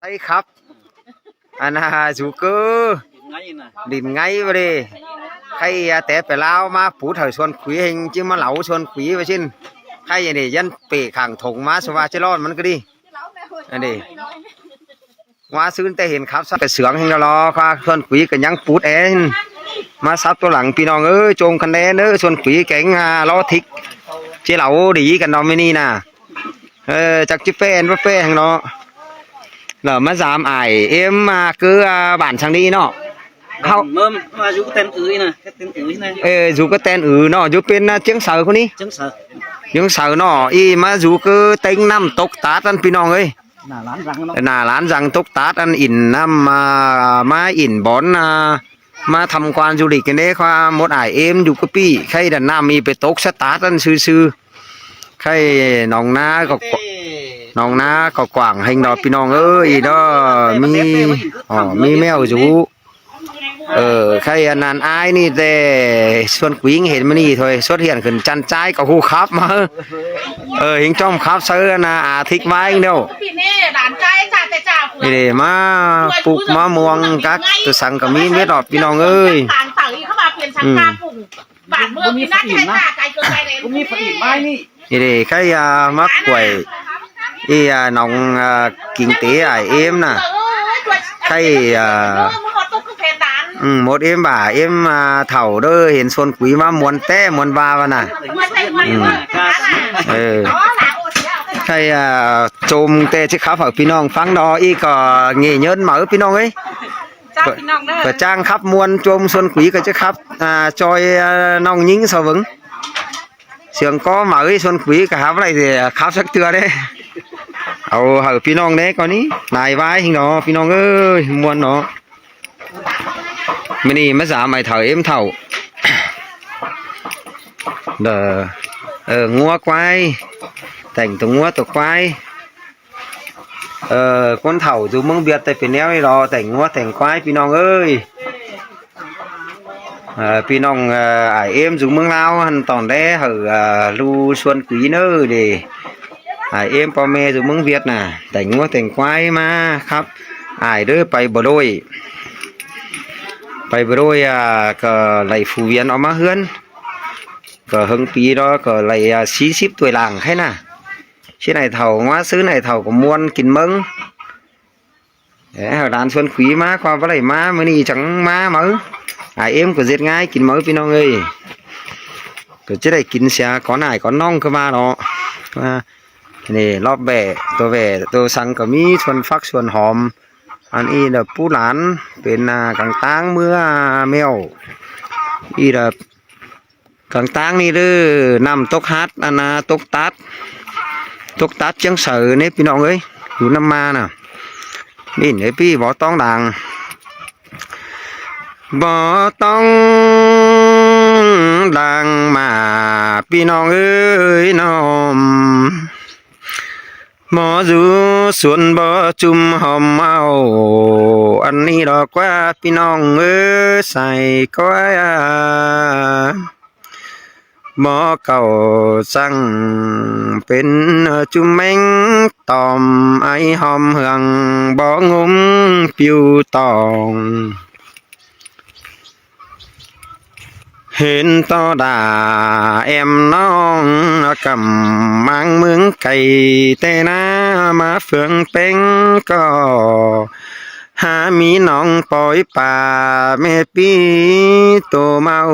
ໄດ້ຄັບ ອັນນ່າ ຊູເກີ ດິນໄງບໍ່ເດ້ ໃຄອາແຕໄປລາວມາປູດໃຫ້ຊວນຂຸຍ ເຮັງຈຶ່ງມາເຫຼົາຊວນຂຸຍວ່າຊັ້ນ ໃຄອັນນີ້ ຢັນເປ້ຂ້າງຖົງມາ ສະວ່າຈະລອດມັນກໍດີ ອັນນີ້ ວ່າຊື່ນແຕ່ເຫັນຄັບ ສະກະເສືອງເຮັງລໍ ຄວາມຊວນຂຸຍກໍຍັງປູດແອງ ມາສັບຕົວຫຼັງ ພີ່ນ້ອງເອີຍ ຈົ່ງຄະແນນເດີ ຊວນຂຸຍແກງ ອາ ລໍທິກ ເຈເຫຼົາດີກັນເນາະ ມື້ນີ້ນະ ເອີ ຈັກຈະແປນບໍ່ແປນເນາະ ລະມາສາມອ້າຍເອັມ ມາເກືອບ້ານສັງດີເນາະ ເຮົາ ເອີ ຢູ່ກະແຕນອືນະ ເອີ ຢູ່ກະແຕນອືເນາະ ຢູ່ເປັນ ອາ ຈຽງເສີພຸ້ນນີ້ ຈຽງເສີ ຈຽງເສີເນາະ ອີ່ມາຢູ່ເກີເຕັງນ້ຳຕົກຕາດນັ້ນ ພີ່ນ້ອງເອີຍ ໜ້າລານສັງເນາະ ໜ້າລານສັງຕົກຕາດ ອັນອິນນ້ຳ ມາ ມາອິນບ່ອນ ອາ ມາທຳຄວາມຢູ່ຫຼີກກັນເດ້ ຄວາມໝົດອ້າຍເອັມຢູ່ກະປີ້ ໃຄດັນນ້ຳມີໄປຕົກສະຕາດນັ້ນຊື່ໆ ໃຄໜອງນາກໍ ໜອງນາກໍກວ້າງແຮງດອກ ພີ່ນ້ອງເອີຍເດີ ມີ ອໍ ມີແມວຢູ່ ເອີ ໃຄອັນນັ້ນ ອາຍນີ້ແຕ່ຊວນຜູ້ຍິງເຫັນມານີ້ ຖ້ວຍສົດຮຽນຂຶ້ນຈັນຈາຍກໍຮູ້ຄັບມາ ເອີ ເຮັງຈ້ອມຄັບໃສ່ອັນນ່າ ອາທິກໄວ້ແລ້ວ ນີ້ເດ້ ມາປຸກມາມ່ວງກັກຕົວສັງກໍມີເບິດດອກ ພີ່ນ້ອງເອີຍ ອືມ ບ້ານເມືອງນີ້ນະ ບໍ່ມີພະອິນມານີ້ ນີ້ເດ້ ໃຄຢາມາກວຍ ອີຢາໜອງ ອາ ກິງເຕອ້າຍເອັມນະ ໃຄ ອາ ອືມ ໝົດເອັມບາ ເອັມ ອາ ເຖົ້າເດີ ເຫັນຊວນກຸຍມາມ່ວນແຕ້ມ່ວນວ່າວ່ານະ ອືມ ເອີ ໃຄ ອາ ໂຈມແຕ່ຊິຂັບໃຫ້ພີ່ນ້ອງຟັງດອກ ອີກກໍເງເຍິນມາ ເອີ ພີ່ນ້ອງເອີຍ ເຈົ້າ ພີ່ນ້ອງເດີ ກໍຈ້າງຂັບມ່ວນ ໂຈມຊວນກຸຍກໍຈະຂັບ ອາ ຈອຍ ອາ ນ້ອງຍິງສະເຫວີງ ສຽງກໍມາເອີຍ ຊວນກຸຍກໍຫາບໍ່ໄດ້ຂັບຈັກເທື່ອເດ້ ເອົາໃຫ້ພີ່ນ້ອງແດ່ກ່ອນນີ້ ຫຼາຍວາຍເນາະ ພີ່ນ້ອງເອີຍ ມ່ວນເນາະ ມື້ນີ້ມາສາມອ້າຍເຖົ້າເອັມເຖົ້າ ເດີ ເອີ ງົວຄວາຍ ແຕ່ງຕົວງົວຕົວຄວາຍ ເອີ ຄົນເຖົ້າຢູ່ເມືອງຫວຽດແຕ່ເປັນແນວນີ້ດອກ ແຕ່ງງົວແຕ່ງຄວາຍ ພີ່ນ້ອງເອີຍ ເອີ ພີ່ນ້ອງ ເອີ ອ້າຍເອັມຢູ່ເມືອງລາວຫັ້ນ ຕ້ອງໄດ້ໃຫ້ ເອີ ລູຊວນກຸຍເນີເດ ອ້າຍເອັມພໍ່ແມ່ຢູ່ເມືອງຫວຽດນະ ແຕ່ງງົວແຕ່ງຄວາຍມາຄັບ ອ້າຍເດີ ໄປບໍ່ໂດຍ ໄປບໍ່ໂດຍ ອາ ກໍໄລ່ຜູ້ວຽນອອກມາເຮືອນ ກໍເຫິງປີດອກ ກໍໄລ່ ອາ ສີ່ສິບຖ້ວຍລາງໃຄນະ ຊິໄດ້ເຖົ້າ ງວາຊື້ໄດ້ເຖົ້າກໍມ່ວນກິນເມິງ ເອີ ໃຫ້ຫຼານຊວນຂຸຍມາ ຄວາມບໍ່ໄດ້ມາ ມື້ນີ້ຈັ່ງມາເໝີ ອ້າຍເອັມກໍເຮັດງາຍກິນເໝີ ພີ່ນ້ອງເອີຍ ກໍຈະໄດ້ກິນເສຍກ່ອນອ້າຍກ່ອນນ້ອງຄືວ່າເນາະ ອາ ນີ້ລອບແບ ຕົວແບ ຕົວສັງກໍມີ ສວນຜັກສວນຫອມ ອັນນີ້ລະປູຫຼານ ເປັນ ອາ ກາງຕາງເມືອແມວ ອີລະ ກາງຕາງນີ້ເດີ ນ້ຳຕົກຮັດ ອັນນາ ຕົກຕັດ ຕົກຕັດຈຽງເສີເດ້ ພີ່ນ້ອງເອີຍ ຢູ່ນຳມານະ ນີ້ເດ້ ພີ່ ບໍ່ຕ້ອງດັງ ບໍ່ຕ້ອງດັງມາ ພີ່ນ້ອງເອີຍ ນ້ອມ ບໍ່ຢູ່ສວນບໍ່ຈຸ່ມຫອມເອົາ ອັນນີ້ດອກວ່າ ພີ່ນ້ອງເອີຍ ໃສ່ກ້ອຍ ບໍ່ເກົ່າຈັ່ງເປັນຈຸ່ມແມງຕອມ ໄອຫອມເຫືອງບໍ່ງຸມປິວຕອງ ເຫັນຕໍ່ດາແອມນ້ອງ ກຳມັງເມືອງໄກ ແຕ່ນາມາເຟືອງແປ້ງກໍ ຫາມີນ້ອງປ່ອຍປາ ແມ່ປີ້ໂຕເມົາ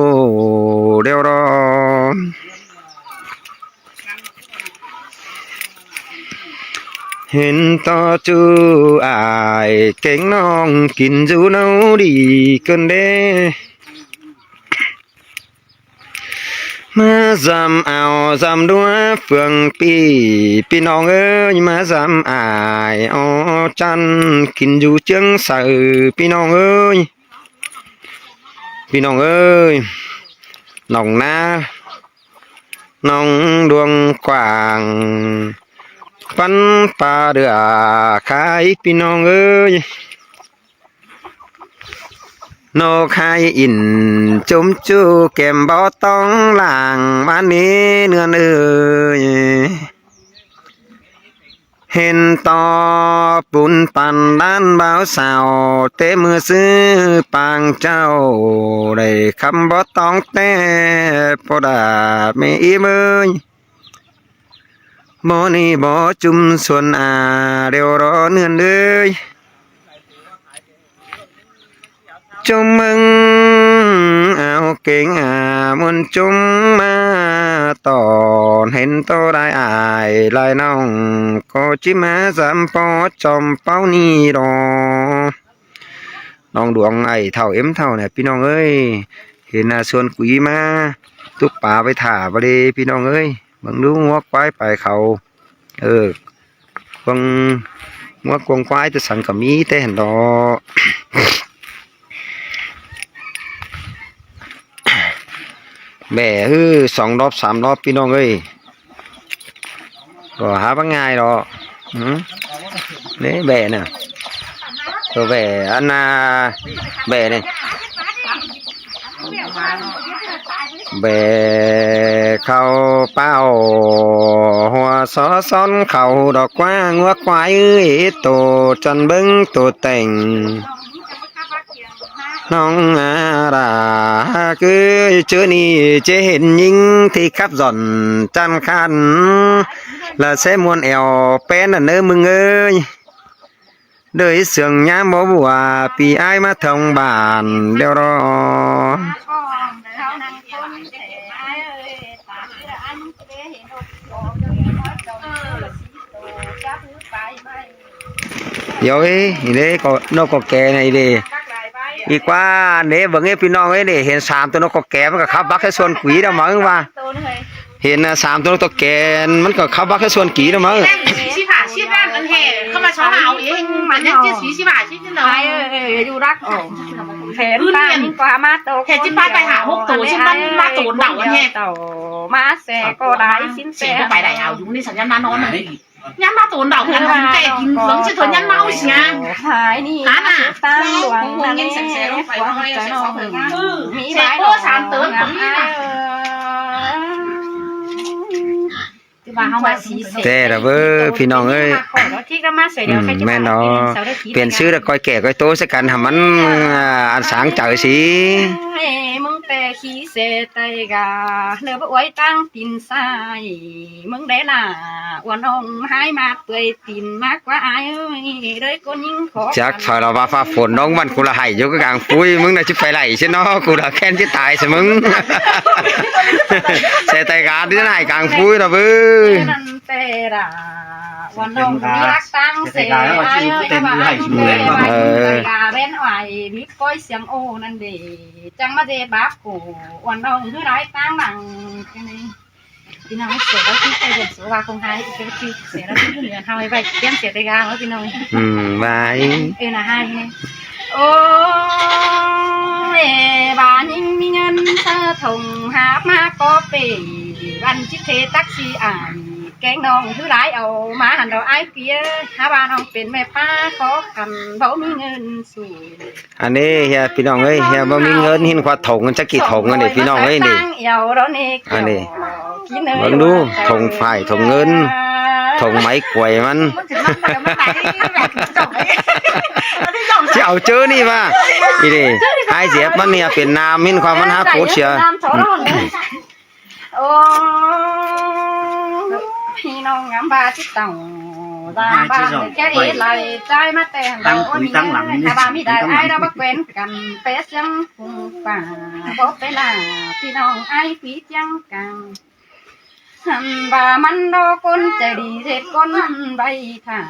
ແລ້ວດອກ ເຫັນຕໍ່ຈູອ້າຍແກງນ້ອງ ກິນຢູ່ເນົາດີເກີນເດ້ ມາຊຳເອົາຊຳດ້ວຍເຟືອງປີ້ ພີ່ນ້ອງເອີຍ ມາຊຳອ້າຍອໍຈັນ ກິນຢູ່ຈຽງໃສ ພີ່ນ້ອງເອີຍ ພີ່ນ້ອງເອີຍ ໜອງນາ ໜອງດວງກວ້າງ ປັນປາເດືອຂາຍ ພີ່ນ້ອງເອີຍ ນອກຄາຍອິນ ຈົມຈູແກ້ມບໍ່ຕ້ອງລ້າງ ມາເນເນືອນເອີຍ ເຫັນຕໍ່ປຸນປັນຫຼານບ່າວສາວ ແຕ່ມື້ຊື້ປາງເຈົ້າ ໄດ້ຄຳບໍ່ຕ້ອງແຕ່ ພໍ່ດາແມ່ອີເອີຍ ໝໍນີ້ບໍ່ຈຸ່ມຊວນອາ ແລ້ວລໍເນືອນເອີຍ. ຈຸ່ມເບິ່ງເອົາເກັ່ງອາ ມົນຈຸ່ມມາຕອນ ເຫັນໂຕໄດ້ອ້າຍຫຼາຍນ້ອງ ກໍຈິມາສຳພໍຈອມເປົ້ານີ້ດອກ. ນ້ອງດວງ ອ້າຍເຖົ້າ ເອັມເຖົ້າ ນີ້ພີ່ນ້ອງເອີຍ ເຫັນອາຊວນກຸຍມາຕຸກປາໄປຖ້າບໍ່ເດ ພີ່ນ້ອງເອີຍ. ເບິ່ງດູງົວຄວາຍໄປເຂົາ ເອີ ເບິ່ງງົວກວາງຄວາຍແຕ່ສັງກະມີແຕ່ຫັ້ນດອກ. ແບ້ ເອີ ສອງລອບສາມລອບ ພີ່ນ້ອງເອີຍ ບໍ່ຫາມາງ່າຍດອກ. ຫື ນີ້ແບ້ນະ ໂຕແບ້ອັນນ່າ ແບ້ນີ້ ແບ້ເຂົ້າປ່າ ຫົວຊໍຊອນເຂົ້າດອກກວາ ງົວຄວາຍເອີຍ ໂຕຈັນເບິ່ງໂຕແຕ່ງ ນ້ອງອາດາເອີຍ ເຈີນີ້ຈະເຫັນຍິງທີ່ຂັບຍ້ອນຈັນຄັນ ລະແຊມ່ວນແອວແປ້ນນັ້ນເດີມຶງເອີຍ. ເດີຍເຊື່ອງຍາມບໍ່ບົວ ປີອ້າຍມາທ່ອງບ້ານແລ້ວດອກ. ດຽວເອີຍ ນີ້ເດ້ ກໍນົກກໍແກ່ນີ້ເດ້ ອີກວ່າເດ້ ເບິ່ງເອີຍ ພີ່ນ້ອງເອີຍ ນີ້ເຫັນສາມໂຕນົກກໍແກ່ ມັນກໍຂັບບັກໃສ່ສວນກຸຍດອກ ມາເບິ່ງວ່າ ເຫັນນະ ສາມໂຕນົກກໍແກ່ ມັນກໍຂັບບັກໃສ່ສວນກຸຍດອກ ມາເບິ່ງ. ສີ່ສິບຫ້າ ສີ່ສິບຫ້າ ອັນແຮ ເຂົາມາຊອກເອົາເອງ ມັນຍັງສີ່ສິບຫ້າ ສີ່ສິບຫ້າ ສີ່ສິບຫ້າ ເອີ ຢູ່ລັກອອກ ແຜນການກວ່າມາໂຕ ແຄ່ສິບຫ້າ ໄປຫາຫົກໂຕ ຊິມັນມາໂຕນເດົາແຮ ເຕົາມາແຊກໍໄດ້ສິນແສ ຊິບໍ່ໄປໄດ້ເອົາຢູ່ນີ້ ສັນຍານມານອນນີ້ ຍາມມາໂຕນເດົາ ເຮືອນຂອງແກກິນເຄື່ອງຊິເຖິງຍາມເມົາເສຍ ຫາຍນີ້ ຫານະ ຕາງຫຼວງນັ້ນເດ້ ເສຍໂປ້ສາມເຕີນ ທີ່ວ່າເຮົາມາສີແສງ ແຕ່ລະເວີ ພີ່ນ້ອງເອີຍ ທີ່ກໍມາໃສ່ດຽວ ອືມ ແມ່ນເນາະ ປ່ຽນຊື່ແລ້ວ ກ້ອຍແກ່ກ້ອຍໂຕໃສ່ກັນ ໃຫ້ມັນ ອັນສາງໃຈຊິ ເອີຍ ມຶງແຕ່ຂີ້ເສແຕ່ກາ ເລີບອວຍຕັ້ງຕີນຊ້າຍ ມຶງໄດ້ລາ ອວນອງຫາຍມາເປື່ອຍຕີນມາກວ່າອ້າຍເອີຍ ເລີຍຄົນຍິງຂໍ ຈັກຖອຍລະວ່າຟ້າຝົນ ນ້ອງມັນກູລະໄຫ້ຢູ່ກາງປຸ້ຍ ມຶງນະຊິໄປໄລ່ຊິເນາະ ກູລະແຄ້ນຊິຕາຍຊິມຶງ ແສແຕ່ການທີ່ໄຫ້ກາງປຸ້ຍລະເວີ ແຕ່ລະ ວ່ານ້ອງມີລັກຕັ້ງເສຍ ເອີ ເອີ ເປັນອ້າຍ ມີກ້ອຍສຽງໂອນັ້ນເດ ຈັ່ງມາເດບາບກູ ວ່ານ້ອງຄືຫຼາຍຕັ້ງໜັງ ພີ່ນ້ອງ ເສຍແລ້ວທີ່ໄປເດີນໂສວ່າຄົງຫາຍ ເສຍແລ້ວທີ່ເໜືອເຮົາໄປ ປ່ຽນເສຍແຕ່ກາງແລ້ວ ພີ່ນ້ອງ ອືມ ບາຍ ເອີ ນະຫາຍ ໂອ້ຍ ບາຍິງມີເງິນເຊີຖົງ ຫາບມາກໍເປ ວັນຈິເທຕັກຊີອາຍ ແກງນ້ອງຄືຫຼາຍເອົາມາຫັ້ນດອກອ້າຍປີເອີຍ ຫາວ່ານ້ອງເປັນແມ່ປ້າຂໍຄັນ ບໍ່ມີເງິນສູ່ ອັນນີ້ເຮຍ ພີ່ນ້ອງເອີຍ ເຮຍບໍ່ມີເງິນ ເຫັນຄວາຖົງຈັກກີ່ຖົງ ອັນນີ້ພີ່ນ້ອງເອີຍ ນີ້ ອັນນີ້ ເບິ່ງດູ ຖົງຝ້າຍ ຖົງເງິນ ຖົງໄມ້ກວຍມັນ ຊິເອົາເຈີນີ້ມາ ອີເດ ຫາຍເຈັບມັນເນຍ ເປັນນ້ຳ ເຫັນຄວາມມັນຫາໂປດເສຍ. ໂອ້ຍ ພີ່ນ້ອງງາມບາດຕິດເຕົາ ຕາມບ້ານແກ່ເອໄລ ຈ່າຍມາແຕ່ດອກ ໂອ້ຍ ມີເງິນ ຖ້າວ່າມີໄດ້ ອ້າຍລາວມາແກວ່ນກັນ ແປສຽງຜູ້ປ່າ ບໍ່ໄປລາ ພີ່ນ້ອງອ້າຍປີຈຽງກັນ ຫັ້ນວ່າມັນດອກຄົນໃຈດີ ເຮັດຄົນໄວ້ຖ້າ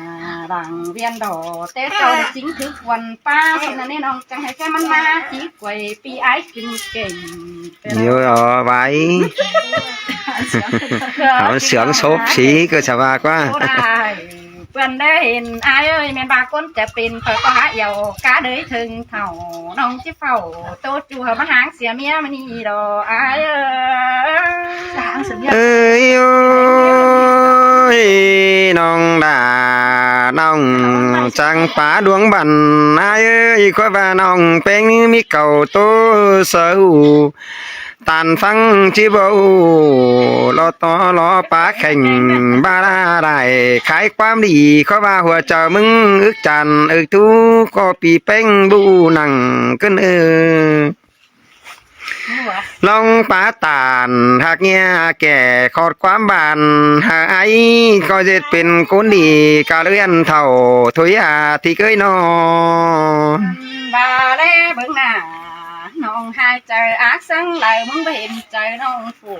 ຫຼັງວຽນດອກ ແຕ່ເຈົ້າໄດ້ຈິງຖືກວັນ ປ້າຊິນະເນນ້ອງ ຈັ່ງໃຫ້ແກ່ມັນມາຈີກວຍ ປີອ້າຍຂຶ້ນເກັ່ງ ຢູ່ໄວ້ ເອົາເສືອງໂຊບສີກໍສະບາຍກວ່າ ເພື່ອນໄດ້ເຫັນອ້າຍເອີຍ ແມ່ນວ່າຄົນຈະເປັນ ຂ້ອຍກໍຫາອຽວກາເດີຍເຖິງເຖົ້າ ນ້ອງຊິເຝົ້າໂຕຈົວມາຫາງເສຍເມຍມານີ້ດອກອ້າຍເອີຍ ເອີຍ ໂອ້ຍ ນ້ອງດາ ນ້ອງຈັງປາດວງບັນ ອ້າຍເອີຍ ຂ້ອຍວ່ານ້ອງແປ້ງນີ້ມີເກົ້າໂຕເຊົາ ຕານຟັງຊິເວົ້າ ລໍຕໍ່ລໍປາແຂ່ງ ບາດາໄດ້ຂາຍຄວາມດີ ຂໍວ່າຫົວໃຈມຶງອຶກຈັນອຶກທຸກ ກໍປີແປ້ງບູນັ່ງເກີນເອີ ນ້ອງປາຕານຮັກເຍຍແກ່ຂອດຄວາມບານຫາໄອ ກໍເຮັດເປັນຄົນດີກະເລື່ອນເຖົ້າ ໂທຍາທີ່ເຄີຍນອນ ວ່າແລເບິ່ງໜ້າ ນ້ອງຫາຍໃຈອາກສັງໄຫຼ ມຶງບໍ່ເຫັນໃຈນ້ອງຜູ້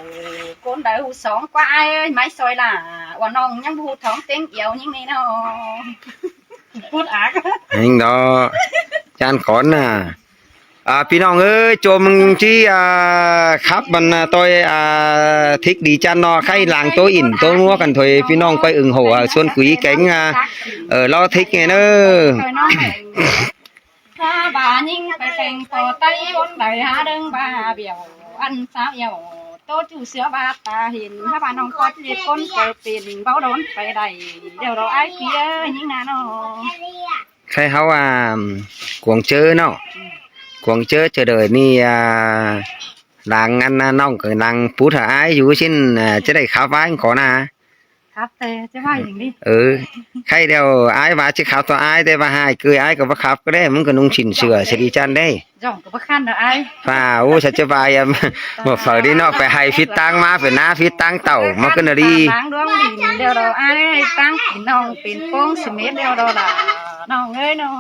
ຄົນໃດຮູ້ສອງກວ່າອ້າຍເອີຍ ໄມ້ຊອຍຫຼ້າ ວ່ານ້ອງຍັງບໍ່ຮູ້ທ້ອງເຕັງອຽວຍິງນີ້ນ້ອງ ພຸດອາກ ແຮງດອກ ຢ້ານຂອນນະ ອ່າ ພີ່ນ້ອງເອີຍ ໂຈມທີ່ ອ່າ ຂັບມັນ ອ່າ ຕ່ອຍ ອ່າ ທິກດີຈັນເນາະ ໄຂ່ລາງໂຕອິນໂຕງົວກັນຖອຍ ພີ່ນ້ອງຂ້ອຍອຶງໂຫ ຊວນກຸຍແກງ ອ່າ ເອີ ລໍທິກແນ່ເນີ. ຖ້າວ່າຍິງໄປແຕ່ງຕໍ່ໄຕ້ຄົນໃດຫາເດີງບ້າບຽວ ອັນສາວອຽວໂຕຈູເສືອວ່າຕາເຫັນ ຖ້າວ່ານ້ອງກໍຊິເຮັດຄົນເກີດເປັນ ເວົ້າດົນໄປໄດ້ດຽວດອກອ້າຍພີ່ເອີຍ ຍິງນານ້ອງ ໃຄເຮົາວ່າກວງເຈີເນາະ ກວງເຈີຈະເດີຍນີ້ ອ່າ ນາງອັນນະ ນ້ອງກໍນາງປູດຫາອ້າຍຢູ່ຊິນ ຈະໄດ້ຂັບອ້າຍກໍນາ ຄັບແຕ່ຈະວ່າຫຍັງດີ ເອີ ໃຄແລ້ວອ້າຍວ່າຊິຂັບຕໍ່ອ້າຍ ແຕ່ວ່າຫາຍເກີຍອ້າຍກໍບໍ່ຂັບກໍໄດ້ ມຶງກໍນຸ່ງຊິນເສື້ອສະດີຈັນເດ້ ຍ້ອງກໍບໍ່ຄັນດອກອ້າຍ ຟ້າ ໂອ້ ສັດຈະບາຍ ບໍ່ເຝົ້າດີເນາະ ໄປໄຮ່ຜິດທາງມາ ໄປນາຜິດທາງເຕົ້າ ມາຂຶ້ນນະດີ ຕາງດວງດິນ ດຽວດອກອ້າຍ ຕັ້ງກິນນ້ອງເປັນໂປ້ງສະເມັດ ດຽວດອກຫຼ້າ ນ້ອງເອີຍນ້ອງ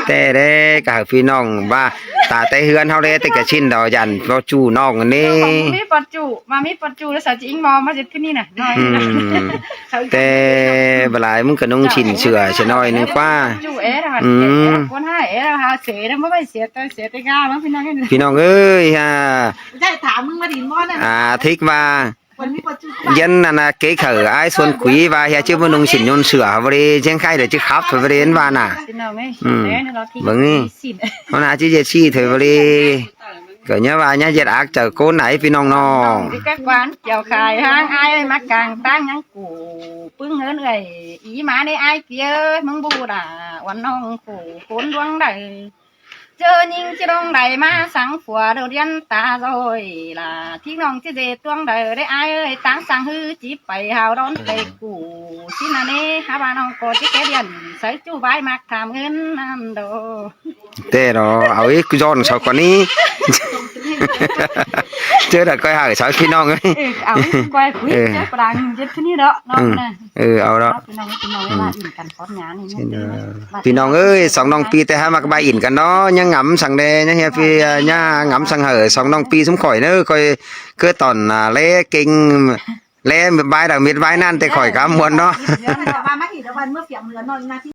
ແຕ່ເດ້ ກໍໃຫ້ພີ່ນ້ອງວ່າ ຕາແຕ່ເຮືອນເຮົາເດ້ ແຕ່ກະຊິນດອກ ຢ້ານບໍ່ຈູ້ນ້ອງອັນນີ້ ບໍ່ມີປອດຈູ້ ວ່າມີປອດຈູ້ແລ້ວສາວຈິງມອງມາເຮັດຄືນີ້ນະ ນ້ອຍ ອືມ ແຕ່ບາດຫຼາຍມຶງກະນຸ່ງຊິນເສື້ອຊະໜ້ອຍໜຶ່ງກວ່າ ຈູ້ແອ ອືມ ຄົນຫາແອຫາເສ ບໍ່ໄປເສ ແຕ່ເສແຕ່ກາ ພີ່ນ້ອງເອີຍ ພີ່ນ້ອງເອີຍ ອ່າ ໄດ້ຖາມມຶງມາດິນບໍ່ນະ ອ່າ ທິກວ່າ ເຢັນນັ້ນນະ ເກເຂີ ອ້າຍຊວນຄຸຍວ່າ ເຮັດຊິບໍ່ນຸ່ງຊິນນຸ່ງເສື້ອ ບໍ່ໄດ້ຈຽງໄຄ ດຽວຊິຂັບ ບໍ່ໄດ້ເຫັນວ່ານະ ພີ່ນ້ອງເອີຍ ອືມ ເບິ່ງນີ້ ມັນອາດຊິເຈັດຊີ້ເຖີຍ ບໍ່ໄດ້ ກໍຢ່າວ່າຢ່າເຈັດອາກເຈົ້າໂກນໃດ ພີ່ນ້ອງນ້ອງ ທີ່ແກ້ກວານກ່ຽວຂາຍ ຫາງອ້າຍມາກາງຕັ້ງຍັງກູ່ ປຶ້ງເງິນເອື້ອຍ ອີໝາໃນອ້າຍເກີຍ ມຶງບໍ່ຮູ້ດາ ວັນນ້ອງຄູ່ຄົນດວງໃດ ເຈີຍິງຈະລອງໄດ້ມາສັງຜົວໂດດຮຽນຕາລອຍລະ ທີ່ນ້ອງຈະເດດດວງໃດໄດ້ອ້າຍເອີຍ ຕ່າງສັງຫືອຈິໄປຫາວດອນໄປກູ່ ຊິນະເນ ຫາວ່ານ້ອງກໍຈະແກ່ດຽນ ໃສ່ຈູບາຍມັກຖາມເງິນນັ້ນໂດ ແຕ່ເນາະ ເອົາອີກຍ້ອນເຂົາກວ່ານີ້ ເຈີດອກກ້ອຍຫາກເຂົາພີ່ນ້ອງເອີຍ ເອີ ເອົາອີກກ້ອຍຄຸຍ ເອີ ເຈີປະດັງເຈັດຄືນີ້ເນາະ ເນາະ ເອີ ເອີ ເອົາເນາະ ພີ່ນ້ອງ ພີ່ນ້ອງ ອືມ ເວລາ ພີ່ນ້ອງເອີຍ ສອງນ້ອງປີແຕ່ຫາມັກບ່າຍອິນກັນເນາະ ຍັງຫງຳສັງແດ່ ຍັງເຮຍພີ ຍາຫງຳສັງເຫີ ສອງນ້ອງປີຊຸມຂ້ອຍເນີ ຂ້ອຍຄືຕອນ ອ່າ ແລເກັ່ງ ແລບາຍດັງເມັດບາຍນັ້ນ ແຕ່ຂ້ອຍກໍມ່ວນເນາະ ວ່າມາອີກແລ້ວ ວັນເມື່ອປຽກເໜືອນອນນາທີ